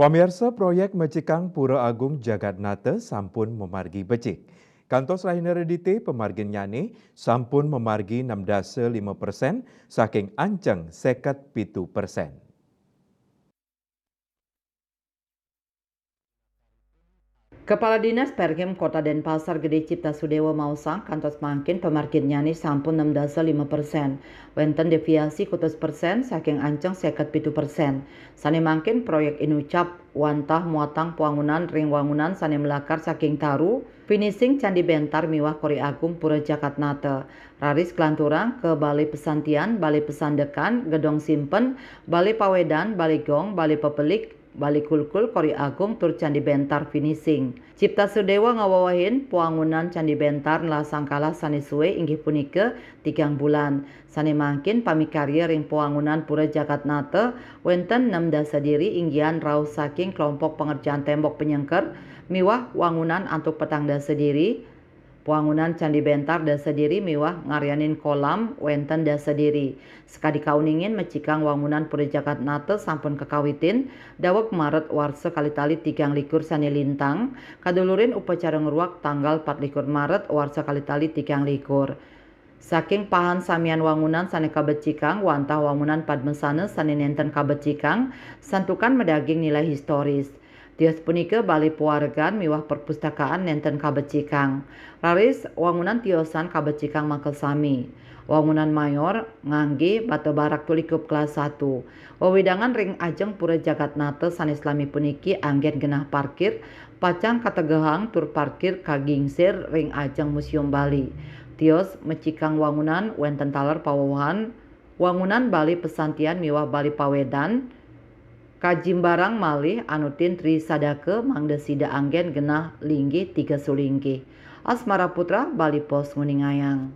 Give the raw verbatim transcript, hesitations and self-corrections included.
Pamirsa, proyek mecikang Pura Agung Jagatnata sampun mamargi becik. Kantos rahina Redité pamarginnyané sampun mamargi nem dasa lima persen saking anceng seket pitu persen. Kepala Dinas Perkim Kota Denpasar Gede Cipta Sudewa maosang kantos mangkin pamarginnyané sampun nem dasa lima persen. Wénten déviasi kutus persen saking anceng seket pitu persen. Sané mangkin proyek inucap wantah muatang pawangunan ring wangunan sané melakar saking taru, finishing Candi Bentar miwah Kori Agung Pura Jagatnata. Raris kalanturang ka Balé Pesantian, Balé Pesandekan, Gedong Simpen, Balé Pawédan, Balé Gong, Balé Pepelik, Balé Kulkul, Kori Agung tur Candi Bentar finishing. Cipta Sudewa ngawewehin pawangunan Candi Bentar nelasang kalah sané suwé inggih punika tigang bulan. Sané mangkin pamikarya ring pawangunan Pura Jagatnata wénten nem dasa diri inggihan rauh saking kelompok pangerjaan tembok penyengker miwah wangunan antuk petang dasa diri, pawangunan Candi Bentar dasa diri miwah ngaryanin kolam wénten dasa diri. Sakadi kauningin mecikang wangunan Pura Jagatnata sampun kakawitin daweg Maret warsa kalih tali tigang likur sané lintang, kadulurin upacara ngruak tanggal patlikur Maret warsa kalih tali tigang likur. Saking pahan samian wangunan sané kabecikang wantah wangunan padmasana sané nénten kabecikang, santukan madaging nilai historis. Tios punika Balé Pawaregan miwah perpustakaan nénten kabecikang. Raris wangunan tiosan kabecikang makasami. Wangunan mayor nganggé bata barak tulikup kelas satu. Wewidangan ring ajeng Pura Jagatnata sané salami puniki anggén genah parkir, pacang kategehang tur parkir kagingsir ring ajeng Museum Bali. Tios mecikang wangunan wénten taler pawewehan wangunan Balé Pesantian miwah Balé Pawédan, kajimbarang malih anutin Tri Sadaka mangda sida anggén genah linggih tiga sulinggih. Asmara Putra, Bali Post nguningayang.